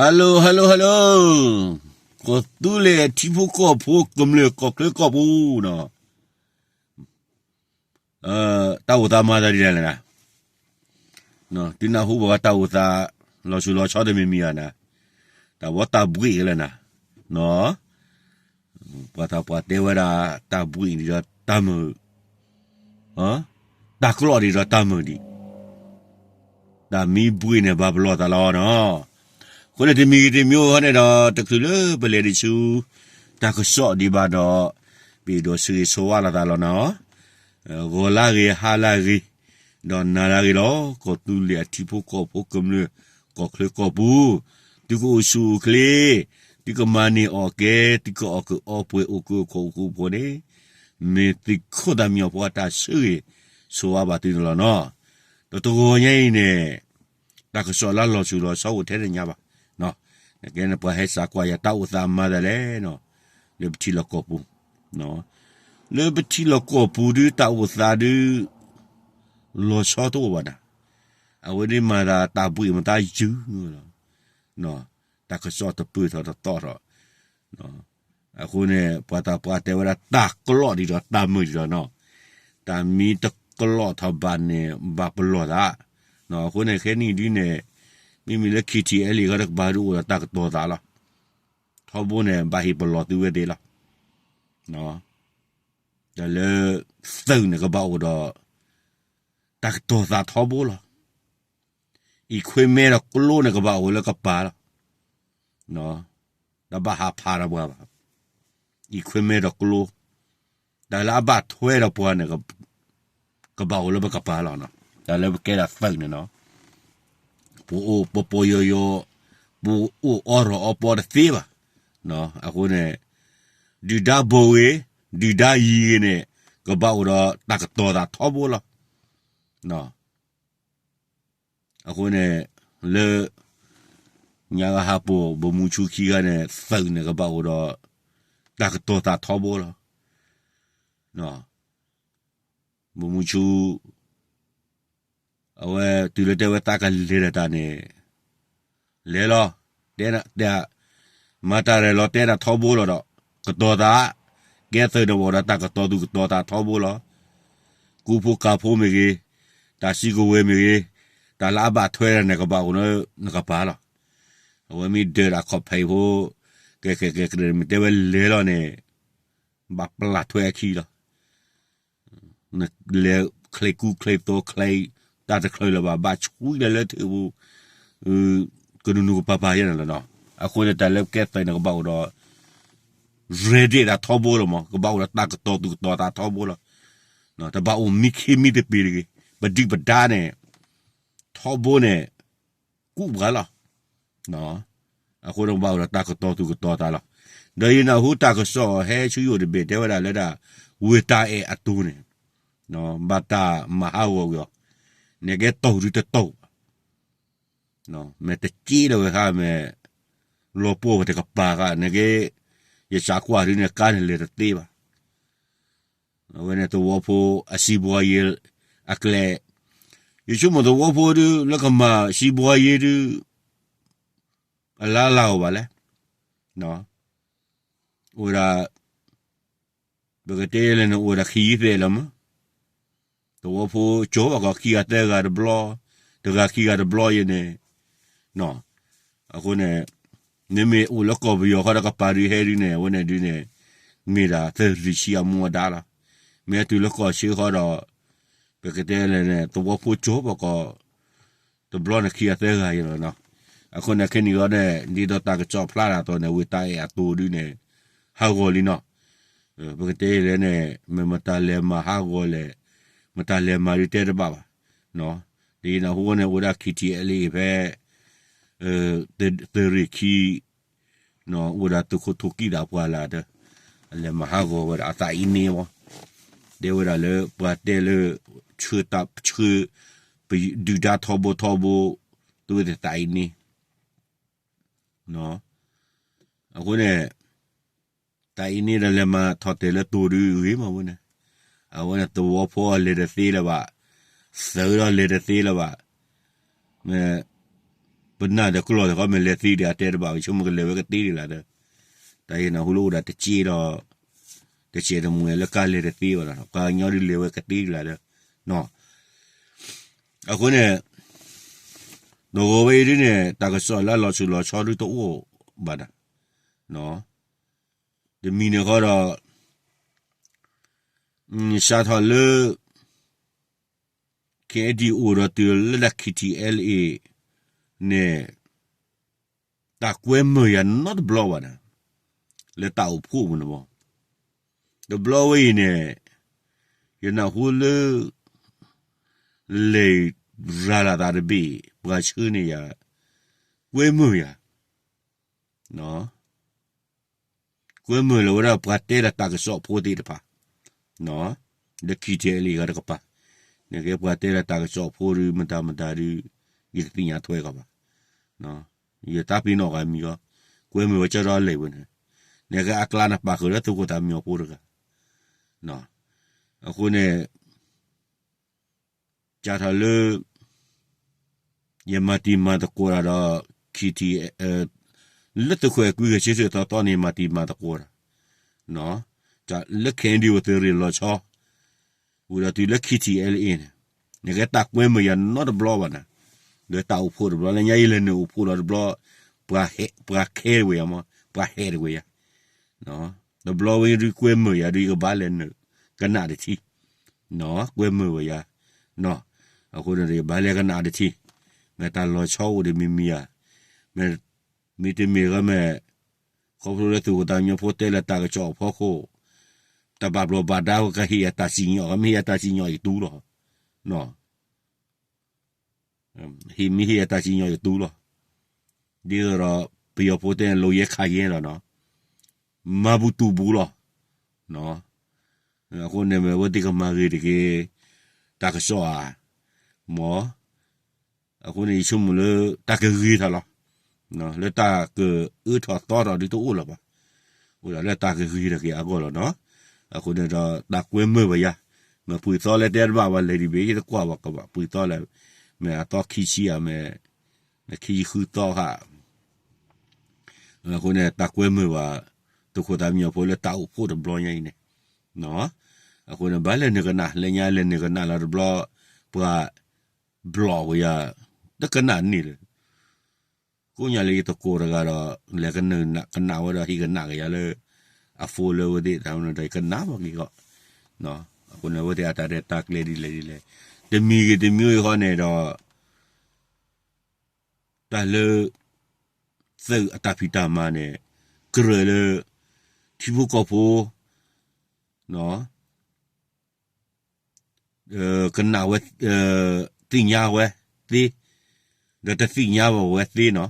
Hello hello hello, ကီၢ်သူလ့ၤထံဖိကီၢ်ဖိ ကမျၢၢ်ကီၢ်ချၢကီၢ်ပူၤနီၤ, တၢ်အိၣ်သးမၤသးဒ်လဲၣ်နၤ, သုနၢ်ဟူဘၣ်ဝဲတၢ်အိၣ်သး လီၤဆူၣ်လီၤဆီတမံၤမံၤဧါနၤ, တၢ်ဘီတၢ်ဘှ့ၣ်လၢနၤ, ပှၤသးပှၢ်တဲဝဲဒၣ် တၢ်ဘှ့ၣ်ဒ်ဒီးတၢ်မုာ်, တၢ်ကျီၣ်ဒ်ဒီးတၢ်မုာ်ဒံး, တၢ်မံဘှ့ၣ်န့ၣ်ဘၣ်ပလီၢ်သးလီၤနီၤ. အဃိန့ၣ်တမံၤဂ့ၤတမံၤဂ့ၤန့ၣ်ဒီး တချုးလၢပလဲၤဒံးဆူ တၢ်ကစီၣ်ဒံးဘၣ်ဒီး ပအဲၣ်ဒိးဆၢဂ့ၤဆၢဝါလိာ်သးလီၤနီၤ. ဂီၤလၢဂ့ၤ ဟါလၢဂ့ၤ ဒီးနၤလၢဂ့ၤလီၤ. ကီၢ်သူလ့ၤအထံဖိကီၢ်ဖိ ကမျၢၢ်ကီၢ်ချၢကီၢ်ပူၤ, သုကအိၣ်ဆူၣ်အိၣ်ချ့, သုကမၤန့ၢ်အီၣ်ကဲ, သုကအီၣ်ကအီအိၣ်ကအိၣ်ခိးအိၣ်ကအိၣ်ဖိန့ၣ် မ့ၢ်သုးခိၣ်သးမံအီၤဖိအတၢ်ဆၢဂ့ၤဆၢဝါဘၣ်သုန့ၣ်လီၤနီၤ. ဒီးတဂီၤညါအံၤန့ၣ် တၢ်ကစီၣ်လၢလီၤဆူၣ်လီၤဆီအိၣ်ထဲန့ၣ်ညါဘၣ်, နကဲန့ၣ်ပှၤဟဲစးကွၢ်ယၤတၢ်အိၣ်သးမၤသးလဲၣ်နီၤ, လၢပထံလီၢ်ကီၢ်ပူၤ, လၢပထံလီၢ်ကီၢ်ပူၤဒုးတၢ်အိၣ်သးဒုး လီၤဆီတအိၣ်ဘၣ်နၤ, အဝဲဒ်မၤသးတၢ်ဘှ့ၣ်မတၤယုၢ်လီၤ, တၢ်ကစီၣ်တပၢၢ်ထီၣ်တသီၣ်ထီၣ်, အဃိန့ၣ် ပှၤသးပှၢ်တဲဝဲဒၣ်တၢ်ကျီၣ်ဒ်ဒီးတၢ်မုာ်ဒ်ဒီးနီၤ, တၢ်မံတကျီၣ်ထီၣ်ဘၣ်န့ၣ် ဘၣ်ပလီၢ်သး, အဃိန့ၣ်ခဲနံၣ်ဒုးန့ၣ် မ့မ့ၢ်လၢ KTLA ခီတကပၤဒုးအိၣ်ဒီးတၢ်ကတီၤသးလီၤ, ထီဘိန့ၣ် ဘၣ်ဟ့ၣ်ပလီၢ်သုဝဲသ့ၣ်လီၤ, ဒီးလၢ သုးန့ၣ်ကဘၣ်အိၣ်ဒီး တၢ်ကတီၤသးထီဘိလီၤ, အံၤခွ့မဲဒီးကျိန့ၣ်ကဘၣ်အိၣ်လၢကပၤလီၤ, တဘၣ်ဟးဖးဒီးပှၤဘၣ်, အံၤခွ့မဲဒီးကျိ, တၢ်လၢအဘၣ်ထွဲဒီးပှၤန့ၣ် ကဘၣ်အိၣ်လၢပကပၤလီၤ, တၢ်လၢပကဲဒၣ်သုးန့ၣ်နီၤ, ပအိၣ်ပပီယီၤယီၤ, ပအိၣ်အီရီၣ်အီပီတသ့ဘၣ်, အဃိန့ၣ် ဒုၣ်ဒါဘိၣ်ဂ့ၤ, ဒုၣ်ဒါယံၤဂ့ၤန့ၣ် ကဘၣ်အိၣ်ဒီးတၢ်ကတီၤသးထီဘိလီၤ, အဃိန့ၣ် လၢ ညါဂၤဟးပိာ် ဗိုလ်မှူးချုပ် ခံဂၤန့ၣ် သုးန့ၣ်ကဘၣ်အိၣ်ဒီး တၢ်ကတီၤသးထီဘိလီၤ, ဗိုလ်မှူးချုပ် အဝဲတုၤလၢတဲဝဲသးကလဲၤဒီးတၢ်န့ၣ် လဲၤလီၤ, တဲ, မၤတၢ်ရဲၣ်လီၤတဲနၤထီဘိလီၤဒီး ကတီၤသး, ကဲသုးန့ၣ်အိၣ်ဒီးတၢ်ကတီၤသူၣ်ကတီၤသးထီဘိလီၤ, ကူဖိကၤဖိမ့ၢ်ဂ့ၤ, တၢ်စုကဝဲၤမ့ၢ်ဂ့ၤ, တၢ်လၢအဘၣ်ထွဲဒီးန့ၣ်ကဘၣ်အိၣ်လၢနကပၤလီၤ, အဝဲမ့ၢ်ဒၢးဒၣ်ခီၣ်ဖံးဖိ, ကဲကဲကဲကဲမ့ၢ်တဲဝဲလဲၤလီၤန့ၣ် ဘၣ်ပျၢ်ထွဲအခံလီၤ နလဲၤချ့ကူချ့သိချ့ တၢ်တချုးလၢၤဘၣ် ဘၣ်ဆှံလၢလၢထံပူၤ ကနူၤနူၤကပၤပၤယဲၢ်န့ၣ်လီၤနီၤ. အဃိန့ၣ် တၢ်လၢကဲသုးန့ၣ် ကဘၣ်အိၣ်ဒီး ready သးထီဘိလီၤမး, ကဘၣ်အိၣ်ဒီးတၢ်ကတီၤသူၣ်ကတီၤသးထီဘိလီၤ. တဘၣ်အိၣ်မံခ့မံတပ့ၤတဂ့ၤ, ပဒုၣ်ပဒါန့ၣ် ထီဘိန့ၣ် ကူးပှၤလီၤ. အဃိန့ၣ် ကဘၣ်အိၣ်ဒီးတၢ်ကတီၤသူၣ်ကတီၤသးလီၤ. ဒီးယနၢ်ဟူတၢ်ကစီၣ်ဟဲဆူယအိၣ်တဘ့ၣ် တဲဝဲဒၣ်လၢဒၣ် ဝ့ၢ်တၢ်အဲၣ်အတိၢ်န့ၣ် ဘၣ်တၢ်မၤဟးဂီၤကွံာ်အီၤ, နကဲတိၢ်ဒုတတိၢ်ဘၣ်, မ့ၢ်တက့ဒီးဝဲဃါ မ့ၢ်လီၤပှီၢ်ဝဲတကပၤဃါ နကဲ ယစးကွၢ်ဒုန့ၣ် ကါန့ၣ်လဲၤတသ့ဘၣ်. အဝဲန့ၣ်သဝီဖိအစံးဘှီယ့အကျဲ, ယဆိကမိၣ်သဝီဖိဒု လၢကမၤစံးဘှီယ့ဒု အလါလါအိၣ်ဘၣ်လဲၣ်. အိၣ်ဝဲဒၣ် ပကတဲလဲၣ်န့ၣ် အိၣ်ဝဲဒၣ်ခံသဲးလီၤမး. သဝီဖိကၠီၤဘၣ်ကီးခံဂၤသၢဂၤတဘျီ, တဂၤခံဂၤတဘျီယဲန့ၣ် အဃိန့ၣ် မ့မ့ၢ်အိၣ်လၢကီၢ်ပယီၤဃီဒီးကပၤဒုဟဲဒုန့ၣ် အဝဲန့ၣ်ဒုန့ၣ် မ့ၢ်ဒၣ်သရံၣ်ဆံအမူအဒါလီၤ. မ့ၢ်အတုၤလၢကီၢ်ဆၢဃီဒီး ပကတဲလဲၣ်န့ၣ် သဝီဖိကၠီၤဘၣ်ကီး တဘျီန့ၣ်ခံဂၤသၢဂၤယဲလီၤနီၤ. အဃိန့ၣ်ခဲနံၣ်အံၤန့ၣ် ဒ်သိးတၢ်ကစီၣ်ဖျါဒၣ်အသိးန့ၣ် ဝ့ၢ်တၢ်အဲၣ်အတိၢ်ဒုန့ၣ် ဟးဂီၤလံနီၤ. ပကတဲလဲၣ်န့ၣ် မ့ၢ်မတၤလဲၤမၤဟးဂီၤလဲၣ်, မတၤလဲၤမၤဒုတဲတဘၣ်ဘၣ်. ဒ်ယနၢ်ဟူန့ၣ် အိၣ်ဝဲဒၣ် ခံထံၣ်အဲလ့ၣ် ဖဲ သရ့ၣ်ခံ အိၣ်ဝဲဒၣ်သုးခိၣ်ထိၣ်ကံၣ်ဒီးပှၤလၢ်ဒီး အလဲၤမၤဟးဂီၤဝဲဒၣ်အသးအံၤန့ၣ်မး, တဲဝဲဒၣ်လၢပှၤတဲလၢ ဆှၢတၢ်ဆှၢ ပဒုၣ်ဒါထီဘိထီဘိ သုဝဲသ့ၣ်သးအံၤန့ၣ် အဃိန့ၣ် သးအံၤန့ၣ်ဒီးလဲၤမၤထီၣ်တဲာ်လၢတိၢ်ဒုဂ့ၤမးဝဲန့ၣ်, အဝဲန့ၣ်သဝီဖိလဲၤတသ့လၢၤဘၣ်, သုးဒီးလဲၤတသ့လၢၤဘၣ်, မ့ၢ် ပနၢ်ဒီးကျီၢ်ဒီးဃီမ့ၢ်လဲၤသ့ဒီး အတဲတဘၣ်ဝဲ ဆိကမိၣ်ကလဲၤဝဲကသ့ဒ်လဲၣ်ဒီး, တၢ်အံၤနၢ်ဟူလၢအိၣ်ဒီးတစ့ဒီး တစဲးတမှဲၤလၢကါလဲၤတသ့ဘၣ်ဒီး ပှၤကညီဒုးလဲၤဝဲကသ့ဒ်လဲၣ်ဒီး, အဃိန့ၣ် တဂီၤဝဲအံၤဒ်န့ၣ် တၢ်ကစီၣ်လၢအလီၤဆူၣ်လီၤဆီဒုတအိၣ်ဘၣ်ဒီး, တမံၤန့ၣ်ဃီဒီး စးထီၣ်လၢ KNDO အိၣ်ဒီးတုၤလၢတၢ် KTLA န့ၣ် တၢ်ကွဲမုာ်ယၤနီတဘျီဘၣ်န့ၣ်, လၢတၢ်အိၣ်ဖှိၣ်ပူၤန့ၣ်မး, တဘျီဝဲအံၤန့ၣ် ယနၢ်ဟူလၢ လဲၤရၤလီၤသးတဘ့ၣ် ပှၤဆှၢန့ၢ်ယၤ ကွဲမုာ်ယၤ ကွဲမုာ်လီၤဝဲဒၣ်ပှၤတဲလီၤတၢ်ကစီၣ်ဖိသ့ၣ်တဖၣ်, လၢ KTLA ဂၤတကပၤ, နကဲပှၤတဲလီၤတၢ်ကစီၣ်ဖိဒုး မတၤမတၤဒုး ယတသ့ၣ်ညါထွဲကီးဘၣ်, ယတၢ်ပ့ၤနီၣ်ဂၤမံၤဂီၢ်, ကွဲမုာ်ဝဲကၠီဒီလဲၤဝဲန့ၣ်, နကဲအကျါန့ၣ်ပာ်ဃုာ်လၢသုးခိၣ်သးမံအီၤဖိတဂၤ, အဃိန့ၣ် စးထီၣ်လၢ ယမၤတံၤမၤသကိးတၢ်ဒီး KTLA လၢသုးခိၣ်အဲၣ်ကွံဂဲၤဆၢထၢၣ်သီသီန့ၣ် ယမၤတံၤမၤသကိးတၢ်, လၢ KNDO အိၣ်သုးရ့ၣ်လီၤဆီ, အိၣ်ဒီးတုၤလၢ KTLA န့ၣ်, နကဲတၢ်ကွဲမုာ်ယၤနီတဘျီဘၣ်န့ၣ်, လၢတၢ်အိၣ်ဖှိၣ်တဘျီ လၢညါယလဲၤနုာ်အိၣ်ဖှိၣ်လီၤတဘျီ, ပှၤဟဲ, ပှၤခဲတဝဲယၤမး, ပှၤဟဲတဝဲယၤ တဘျီဝဲဒုးကွဲမုာ်ယၤဒုး ယကဘၣ်လဲၤနုာ်ကနၣ်တထံၣ်, ကွဲမုာ်ဝဲယၤ, အဃိန့ၣ်ဒီး ယဘၣ်လဲၤကနၣ်တထံၣ်, မ့ၢ်တၢ်လီၤဆီအိၣ်ဒီးမံၤမံၤဧါ, မ့ၢ်, မ့တမ့ၢ်ဂ့ၤမ့ၢ်, ခီဖျိလၢသုးခိၣ်သးမံအီၤဖိတဲလီၤတၢ်ကစီၣ်အဖီခိၣ်, တၢ်ဘၣ်ဘျီးဘၣ်ဒါကဟ့ၣ်ယၤတၢ်စံၣ်ညီၣ်, မ့ၢ်ဟ့ၣ်ယၤတၢ်စံၣ်ညီၣ်ယတူၢ်လီၤ. ဟ့ၣ်မ့ၢ်ဟ့ၣ်ယၤတၢ်စံၣ်ညီၣ်ယတူၢ်လီၤ. ဒ်သိးဒီး ပယီၤဖိတဲန့ၣ် လိာ်ယဲခးယဲလီၤနီၤ, မၤဘူးတူၢ်ဘူးလီၤ. အဃိန့ၣ်မ့ၢ်အဝဲသ့ၣ်ကမၤဂ့ၤတက့ၢ် တၢ်ကစီၣ်ဧါ, မ့ၢ် အဃိန့ၣ် ယဆိကမိၣ်လၢတၢ်ကဂ့ၤထီၣ်လီၤ. လၢတၢ်ကအၢထီၣ်သီထီၣ်ဒုးတအိၣ်လၢၤဘၣ်. အိၣ်ဒၣ်လၢတၢ်ကဂ့ၤထီၣ်က့ၤအဂီၢ်လီၤနီၤ. အဃိန့ၣ်ဒီးတၢ်ကွဲမုာ်ဘၣ်ယၤ, မ့ၢ်ပှဲၤသီလၢတဲတဘၣ်ဘၣ်လဲၤဒံးဘ့ၣ် ယတကွၢ်ဘၣ်ကဘၣ် ပှဲၤသီလၢ မ့ၢ်အသီခံဆံဧါ မ့ၢ် ခံဆံဃုသီဧါ. အဃိန့ၣ် တၢ်ကွဲမုာ်ဘၣ် သုးခိၣ်သးမံညီၤဖိလၢတၢ်အိၣ်ဖှိၣ်တဘျီညါအံၤန့ၣ်, အဃိန့ၣ် ဘၣ်လဲၤနုာ်ကနၣ် လၢညါလဲၤနုာ်ကနၣ်လီၤတဘျီ ပှၤဘျီၣ်ဝဲယၤ တကနၣ်န့ၣ်လၢ ကိးညါလၢယသကိးတဂၤဒီး လဲၤကနၣ်ကနၣ်ဝဲဒီး ဟ့ၣ်ကနၣ်က့ၤယၤလၢ အ phone လၢအဝဲသ့ၣ်တၢ်န့ၣ်ဒီး ယကနၣ်ဘၣ်က့ၤဃီ, အဃိန့ၣ် အဝဲသ့ၣ်အတၢ်ရဲၣ်တၢ်ကျဲၤဒ်လဲၣ်ဒ်လဲၣ်, တမံၤဂ့ၤတမံၤဂ့ၤဃီန့ၣ်ဒီး တၢ်လၢ သုးအတၢ်ဖံးတၢ်မၤန့ၣ် ကြၢးလၢ ထံဖိကီၢ်ဖိ ကနၣ်ဝဲ သ့ၣ်ညါဝဲသ့, ဒီးတသ့ၣ်ညါဘၣ်ဝဲသ့နီၤ.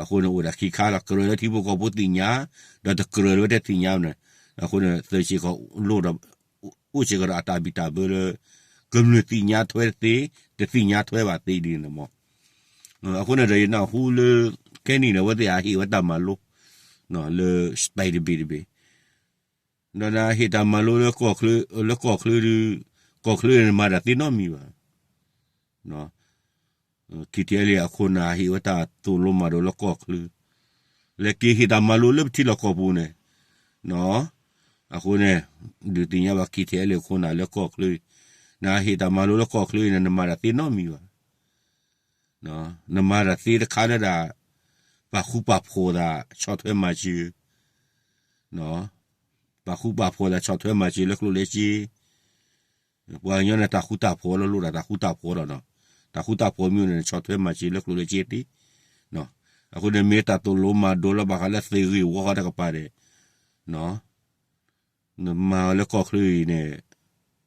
အဃိန့ၣ်အိၣ်ဒၣ်ခံခါလီၤ, ကြၢးလၢထံဖိကီၢ်ဖိသ့ၣ်ညါ, ဒီးတကြၢးလၢဝဲတသ့ၣ်ညါန့ၣ်, အဃိန့ၣ် သုးစ့ၢ်ကီးလိၣ်ဒီး အိၣ်စ့ၢ်ကီးဒီးအတၢ်ဘံၣ်တၢ်ဘၢလၢ ကမျၢၢ်သ့ၣ်ညါထွဲသ့, တသ့ၣ်ညါထွဲဘၣ်သ့ဒ်န့ၣ်မး. အဃိန့ၣ်ဒီးယနၢ်ဟူလၢ ခဲနံၣ်န့ၣ် အဝဲသ့ၣ်အဟ့ၣ်ဝဲတၢ်မၤလိ လၢ state တဘ့ၣ်တဘ့ၣ် ဒီးနဟ့ၣ်တၢ်မၤလိလၢကီၢ်ချၢ, လၢကီၢ်ချၢဒီး ကီၢ်ချၢန့ၣ်မၤတၢ်သ့နီတမံၤဘၣ်. KTLA အခိၣ်နၢ်ဟ့ၣ်ဝဲတၢ်သိၣ်လိမၤဒိးလၢကီၢ်ချၢ, လဲၤက့ၤဟ့ၣ်တၢ်မၤလိလၢပထံလီၢ်ကီၢ်ပူၤန့ၣ်, အဃိန့ၣ် ဒုးသ့ၣ်ညါဘၣ် KTLA အခိၣ်နၢ်လၢကီၢ်ချၢ, နဟ့ၣ်တၢ်မၤလိလၢကီၢ်ချၢန့ၣ် နမၤတၢ်သ့နီတမံၤဘၣ်. နမၤတၢ်သ့တခါလၢဒၣ် ပာ်ဃူပာ်ဖိးသး ဆီၣ်ထွဲမၤစၢၤ, ပာ်ဃူပာ်ဖိးသး ဆီၣ်ထွဲမၤစၢၤလၢကျိၣ်လၢစ့, ပှၤကညီန့ၣ် တၢ်ဃူတၢ်ဖိးလီၤ လိၣ်ဒၣ်တၢ်ဃူတၢ်ဖိးလီၤနီၤ. တၢ်ဃူတၢ်ဖိးမ့ၢ်အိၣ်န့ၣ် ဆီၣ်ထွဲမၤစၢၤလၢကျိၣ်လၢစ့သ့. အဃိန့ၣ်မ့ၢ်တၢ်သိၣ်လိမၤဒိးလၢဘၣ်ဃးလၢသုးဂ့ၢ်ဝီဃီတကပၤန့ၣ် နမၤအီၤလၢကီၢ်ချၢအံၤန့ၣ်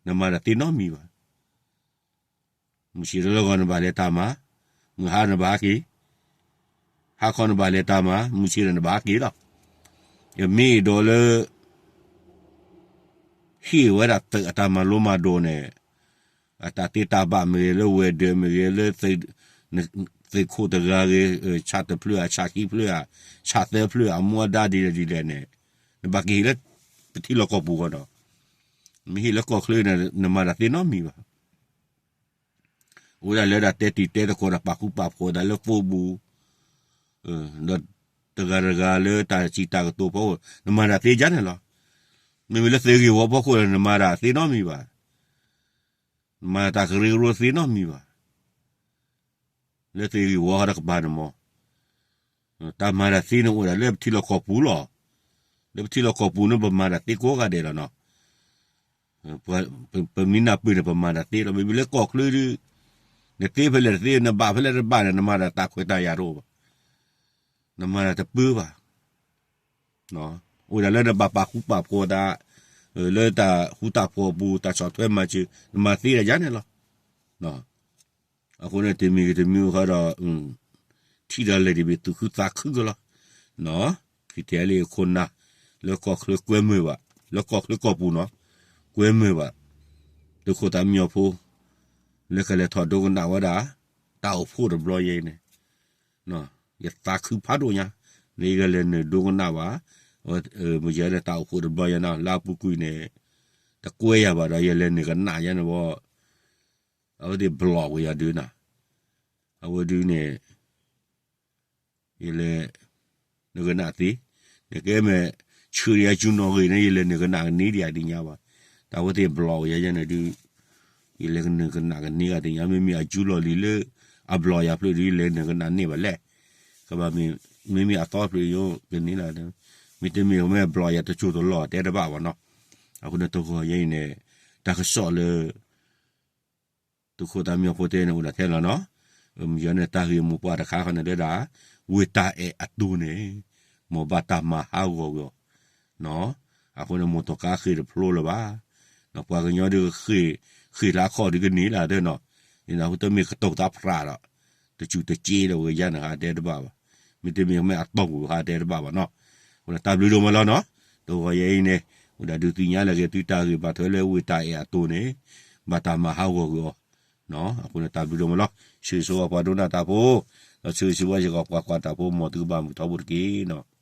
နမၤတၢ်သ့နီတမံၤဘၣ်. မုၢ်ဆ့ၣ်တလၢဂီၤနဘၣ်လဲၤတၢ်မၤ, မုၢ်ဟါနဘၣ်ဟဲက့ၤ, ဟါခီနဘၣ်လဲၤတၢ်မၤ, မုၢ်ဆ့ၣ်ဒီးနဘၣ်ဟဲက့ၤလီၤ. ယမ့ၢ်အဲၣ်ဒိးလၢ ဟ့ၣ်ဝဲဒၣ်သုးအတၢ်မၤလိမၤဒိးန့ၣ်, အတၢ်သ့တၢ်ဘၣ်မ့ၢ်ဂ့ၤ လၢဝဲၤဒၢးမ့ၢ်ဂ့ၤ လၢ သုးခိၣ်တဂၤဂ့ၤ, ဆၣ်တဖျၢၣ်ဧါ, ဆၣ်ခံဖျၢၣ်ဧါ, ဆၣ်သၢဖျၢၣ်ဧါ, အမူအဒါဒ်လဲၣ်ဒ်လဲၣ်န့ၣ်, နဘၣ်က့ၤဟ့ၣ်လၢ ပထံလီၢ်ကီၢ်ပူၤဃီဒီး, မ့ၢ်ဟ့ၣ်လၢကီၢ်ချၢန့ၣ် နမၤတၢ်သ့နီတမံၤဘၣ်. အိၣ်ဒၣ်လၢဒၣ်တဲတံၤတဲသကိးဒီး ပာ်ဃူပာ်ဖိးသးလၢ Facebook ဒီးတဂၤတဂၤလၢတၢ်စံးတၢ်ကတိၤဖီခိၣ် နမၤတၢ်သ့ဒ်န့ၣ်လီၤ. မ့မ့ၢ်လၢသုးဂ့ၢ်ဝီဖီခိၣ်ဒီး နမၤတၢ်သ့နီတမံၤဘၣ်. နမၤတၢ်ကရၢကရိသ့နီတမံၤဘၣ်. လၢသုးဂ့ၢ်ဝီဟီဒီးကပၤန့ၣ်မ့ၢ် တၢ်မၤတၢ်သ့န့ၣ်အိၣ်ဒၣ်လၢပထံလီၢ်ကီၢ်ပူၤလီၤ. လၢပထံလီၢ်ကီၢ်ပူၤန့ၣ် ပမၤတၢ်သ့ကိးဂၤဒဲးလီၤနီၤ. ပမ့ၢ်နၢ်ပၢၢ်န့ၣ် ပမၤတၢ်သ့လီၤ. မ့မ့ၢ်လၢကီၢ်ချၢဒီး နသ့ဖဲလဲၣ်တသ့ နဘၣ်ဖဲလဲၣ်တဘၣ်န့ၣ် နမၤတၢ်တၢ်ခွဲးတၢ်ယာ်တအိၣ်ဘၣ်. နမၤတၢ်တပၢဘၣ်. အိၣ်ဒၣ်လၢနဘၣ်ပာ်ဃူပာ်ဖိးတၢ် လၢတၢ်ဃူတၢ်ဖိးအပူၤ တၢ်ဆီၣ်ထွဲမၤစၢၤ နမၤသ့ဒ်န့ၣ်လီၤ. အဃိန့ၣ် တမံၤဂ့ၤတမံၤဂ့ၤဃီဒီး ထံၣ်ဒီးလဲၤတဘ့ၣ်သူၣ်ခုသးခုကလီၤ. နီၤ ခံထံၣ်လၢခိၣ်နၢ် လၢကီၢ်ချၢကွဲမုာ်ဘၣ်, လၢကီၢ်ချၢကီၢ်ပူၤနီၤ ကွဲမုာ်ဘၣ် သုးခိၣ်သးမံညီၤဖိ လၢကလဲၤထီၣ်ဒိကနၣ်ဝဲဒၣ် တၢ်အိၣ်ဖှိၣ်တဘျီယဲအံၤန့ၣ် ယသးခုဖးဒိၣ်ညါ လၢယကလဲၤနုာ်ဒိကနၣ်ဘၣ် မ့ၢ်ယဲလၢတၢ်အိၣ်ဖှိၣ်တဘျီယဲနီၤ လၢအပူၤကွံာ်န့ၣ် တကွဲယၤဘၣ်ဒီး ယလဲၤနုာ်ကနၣ်ယဲန့ၣ်ဝဲ အဝဲသ့ၣ်ဘျီၣ်ကွံာ်ယၤဒုးနၤ အဝဲဒုးန့ၣ် ယလဲၤနုာ်ကနၣ်သ့, နကဲမ့ၢ် ဆှၢယၤယူနီၣ်ဂ့ၤန့ၣ် ယလဲၤနုာ်ကနၣ်ကန့ၢ်ဒံးယၤတသ့ၣ်ညါဘၣ်. တၢ်ဝဲသ့ၣ်ဘျီၣ်ယၤယဲန့ၣ်ဒုး ယလဲၤနုာ်ကနၣ်ကန့ၢ်ဂၤတသ့ၣ်ညါ, မ့မ့ၢ်အယူလီၢ်လံၤလၢ အဘျီၣ်ယၤဖျၢၣ်ဒုး ယလဲၤနုာ်ကနၣ်န့ၢ်ဘၣ်လဲၣ်. ကဘၣ်မ့မ့ၢ်အသီဖျၢၣ်ယိကန့ၢ်လၢ မ့တမ့ၢ်မ့ၢ်ဘျီၣ်ယၤတစိၢ်တလီၢ်တဲတဘၣ်ဘၣ်နီၤ. အဃိန့ၣ်တဂီၤယဲအံၤန့ၣ် တၢ်ကစီၣ်လၢ သုးခိၣ်သးမံညီၤဖိတဲန့ၣ် အိၣ်ဒၣ်ထဲလီၤနီၤ. မ့ၢ်ယဲန့ၣ် တၢ်ဂ့ၢ်မိၢ်ပှၢ်တခါဃီန့ၣ်လၢဒၣ် ဝ့ၢ်တၢ်အဲၣ်အတိၢ်န့ၣ် မ်ဘၣ်တၢ်မၤဟးဂီၤကွံာ်အီၤ အဃိန့ၣ် မိၢ်တီၢ်ကါဃ့ၢ်တဖျိလၢၤဘၣ်. ပှၤကညီဒုးဃ့ၢ် ဃ့ၢ်လၢအခီၣ်ဒုးကန့ၢ်လၢ်သ့နီၤ. အဃိတမ့ၢ်ကတိၤသးဖြးဒီး တစူၢ်တက့ဒီးဝဲယါန့ၣ်ဟးတဲတဘၣ်ဘၣ်. မ့တမ့ၢ်မ့ၢ်အတီၢ်ပူၤဟးတဲတဘၣ်ဘၣ်နီၤ. အဃိန့ၣ် တၢ်ဘျုးဒိၣ်မးလီၤနီၤ. တဂီၤယဲအံၤန့ၣ် အိၣ်ဒၣ်ဒုးသ့ၣ်ညါလၢက့ၤသုတၢ်ဂ့ၢ်ဘၣ်ထွဲလၢဝ့ၢ်တၢ်အဲၣ်အတိၢ်န့ၣ် ဘၣ်တၢ်မၤဟးဂီၤကွံာ်အီၤ အဃိန့ၣ် တၢ်ဘျုးဒိၣ်မးလီၤ. ဆၢဂ့ၤဆၢဝါပှၤဒိကနၣ်တၢ်ဖိ, ဒီးဆၢဂ့ၤဆၢဝါစ့ၢ်ကီးပှၤကွၢ်တၢ်ဖိ မ်သုကဘၣ်မုာ်ထီဘိတက့ၢ်နီၤ.